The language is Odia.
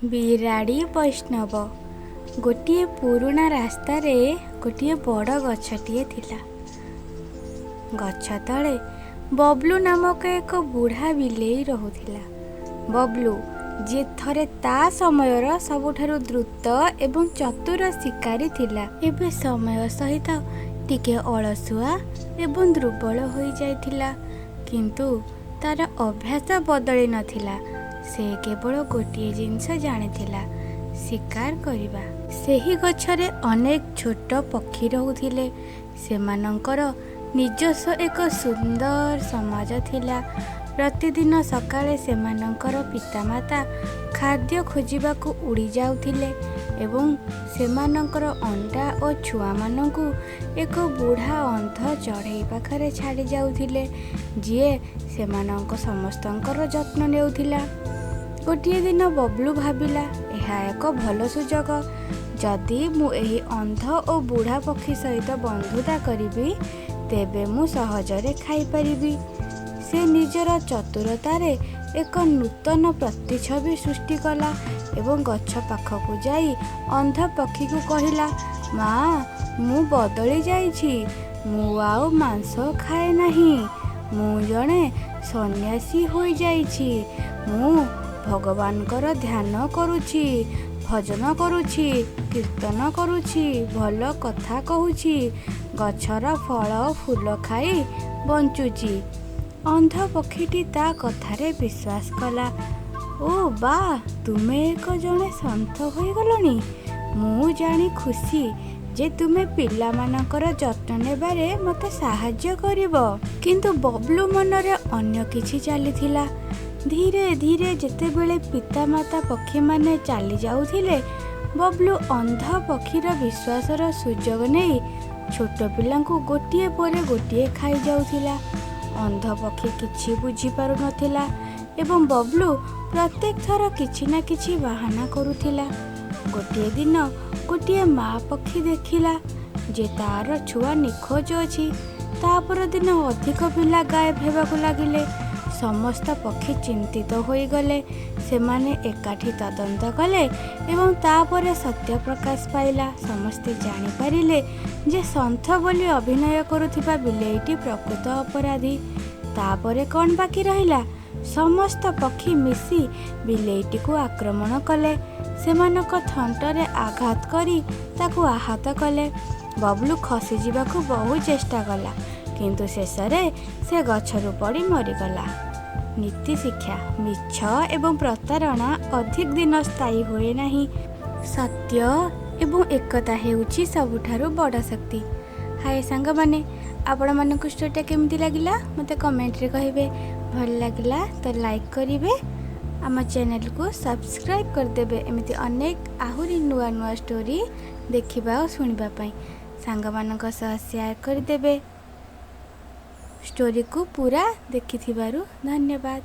ବିରାଡ଼ି ବୈଷ୍ଣବ। ଗୋଟିଏ ପୁରୁଣା ରାସ୍ତାରେ ଗୋଟିଏ ବଡ଼ ଗଛଟିଏ ଥିଲା। ଗଛ ତଳେ ବବ୍ଲୁ ନାମକ ଏକ ବୁଢ଼ା ବିଲେଇ ରହୁଥିଲା। ବବ୍ଲୁ, ଯିଏ ଥରେ ତା ସମୟର ସବୁଠାରୁ ଦ୍ରୁତ ଏବଂ ଚତୁର ଶିକାରୀ ଥିଲା, ଏବେ ସମୟ ସହିତ ଟିକେ ଅଳସୁଆ ଏବଂ ଦୁର୍ବଳ ହୋଇଯାଇଥିଲା। କିନ୍ତୁ ତାର ଅଭ୍ୟାସ ବଦଳି ନଥିଲା। ସେ କେବଳ ଗୋଟିଏ ଜିନିଷ ଜାଣିଥିଲା, ଶିକାର କରିବା। ସେହି ଗଛରେ ଅନେକ ଛୋଟ ପକ୍ଷୀ ରହୁଥିଲେ। ସେମାନଙ୍କର ନିଜସ୍ୱ ଏକ ସୁନ୍ଦର ସମାଜ ଥିଲା। ପ୍ରତିଦିନ ସକାଳେ ସେମାନଙ୍କର ପିତାମାତା ଖାଦ୍ୟ ଖୋଜିବାକୁ ଉଡ଼ି ଯାଉଥିଲେ ଏବଂ ସେମାନଙ୍କର ଅଣ୍ଡା ଓ ଛୁଆମାନଙ୍କୁ ଏକ ବୁଢ଼ା ଅନ୍ଧ ଚଢ଼େଇ ପାଖରେ ଛାଡ଼ି ଯାଉଥିଲେ, ଯିଏ ସେମାନଙ୍କ ସମସ୍ତଙ୍କର ଯତ୍ନ ନେଉଥିଲା। ଗୋଟିଏ ଦିନ ବବ୍ଲୁ ଭାବିଲା, ଏହା ଏକ ଭଲ ସୁଯୋଗ। ଯଦି ମୁଁ ଏହି ଅନ୍ଧ ଓ ବୁଢ଼ା ପକ୍ଷୀ ସହିତ ବନ୍ଧୁତା କରିବି, ତେବେ ମୁଁ ସହଜରେ ଖାଇପାରିବି। ସେ ନିଜର ଚତୁରତାରେ ଏକ ନୂତନ ପ୍ରତିଛବି ସୃଷ୍ଟି କଲା ଏବଂ ଗଛ ପାଖକୁ ଯାଇ ଅନ୍ଧ ପକ୍ଷୀକୁ କହିଲା, ମା, ମୁଁ ବଦଳି ଯାଇଛି। ମୁଁ ଆଉ ମାଂସ ଖାଏ ନାହିଁ। ମୁଁ ଜଣେ ସନ୍ନ୍ୟାସୀ ହୋଇଯାଇଛି। ମୁଁ ଭଗବାନଙ୍କର ଧ୍ୟାନ କରୁଛି, ଭଜନ କରୁଛି, କୀର୍ତ୍ତନ କରୁଛି, ଭଲ କଥା କହୁଛି, ଗଛର ଫଳ ଫୁଲ ଖାଇ ବଞ୍ଚୁଛି। ଅନ୍ଧ ପକ୍ଷୀଟି ତା କଥାରେ ବିଶ୍ୱାସ କଲା। ଓ ବାଃ, ତୁମେ ଏକ ଜଣେ ସନ୍ଥ ହୋଇଗଲଣି। ମୁଁ ଜାଣି ଖୁସି ଯେ ତୁମେ ପିଲାମାନଙ୍କର ଯତ୍ନ ନେବାରେ ମୋତେ ସାହାଯ୍ୟ କରିବ। କିନ୍ତୁ ବବ୍ଲୁ ମନରେ ଅନ୍ୟ କିଛି ଚାଲିଥିଲା। ଧୀରେ ଧୀରେ ଯେତେବେଳେ ପିତାମାତା ପକ୍ଷୀମାନେ ଚାଲି ଯାଉଥିଲେ, ବବ୍ଲୁ ଅନ୍ଧ ପକ୍ଷୀର ବିଶ୍ୱାସର ସୁଯୋଗ ନେଇ ଛୋଟ ପିଲାଙ୍କୁ ଗୋଟିଏ ପରେ ଗୋଟିଏ ଖାଇଯାଉଥିଲା। ଅନ୍ଧ ପକ୍ଷୀ କିଛି ବୁଝିପାରୁନଥିଲା ଏବଂ ବବ୍ଲୁ ପ୍ରତ୍ୟେକ ଥର କିଛି ନା କିଛି ବାହାନା କରୁଥିଲା। ଗୋଟିଏ ଦିନ ଗୋଟିଏ ମା ପକ୍ଷୀ ଦେଖିଲା ଯେ ତାର ଛୁଆ ନିଖୋଜ ଅଛି। ତା ପରଦିନ ଅଧିକ ପିଲା ଗାୟବ ହେବାକୁ ଲାଗିଲେ। ସମସ୍ତ ପକ୍ଷୀ ଚିନ୍ତିତ ହୋଇଗଲେ। ସେମାନେ ଏକାଠି ତଦନ୍ତ କଲେ ଏବଂ ତାପରେ ସତ୍ୟ ପ୍ରକାଶ ପାଇଲା। ସମସ୍ତେ ଜାଣିପାରିଲେ ଯେ ସନ୍ଥ ବୋଲି ଅଭିନୟ କରୁଥିବା ବିଲେଇଟି ପ୍ରକୃତ ଅପରାଧୀ। ତାପରେ କ'ଣ ବାକି ରହିଲା? ସମସ୍ତ ପକ୍ଷୀ ମିଶି ବିଲେଇଟିକୁ ଆକ୍ରମଣ କଲେ। ସେମାନଙ୍କ ଥଣ୍ଟରେ ଆଘାତ କରି ତାକୁ ଆହତ କଲେ। ବବ୍ଲୁ ଖସିଯିବାକୁ ବହୁ ଚେଷ୍ଟା କଲା, କିନ୍ତୁ ଶେଷରେ ସେ ଗଛରୁ ପଡ଼ି ମରିଗଲା। ନୀତି ଶିକ୍ଷା: ମିଛ ଏବଂ ପ୍ରତାରଣା ଅଧିକ ଦିନ ସ୍ଥାୟୀ ହୁଏ ନାହିଁ। ସତ୍ୟ ଏବଂ ଏକତା ହେଉଛି ସବୁଠାରୁ ବଡ଼ ଶକ୍ତି। ହାଏ ସାଙ୍ଗମାନେ, ଆପଣମାନଙ୍କୁ ଷ୍ଟୋରିଟା କେମିତି ଲାଗିଲା ମୋତେ କମେଣ୍ଟରେ କହିବେ। ଭଲ ଲାଗିଲା ତ ଲାଇକ୍ କରିବେ, ଆମ ଚ୍ୟାନେଲକୁ ସବସ୍କ୍ରାଇବ୍ କରିଦେବେ ଏମିତି ଅନେକ ଆହୁରି ନୂଆ ନୂଆ ଷ୍ଟୋରି ଦେଖିବା ଓ ଶୁଣିବା ପାଇଁ। ସାଙ୍ଗମାନଙ୍କ ସହ ସେୟାର କରିଦେବେ। ଷ୍ଟୋରିକୁ ପୁରା ଦେଖିଥିବାରୁ ଧନ୍ୟବାଦ।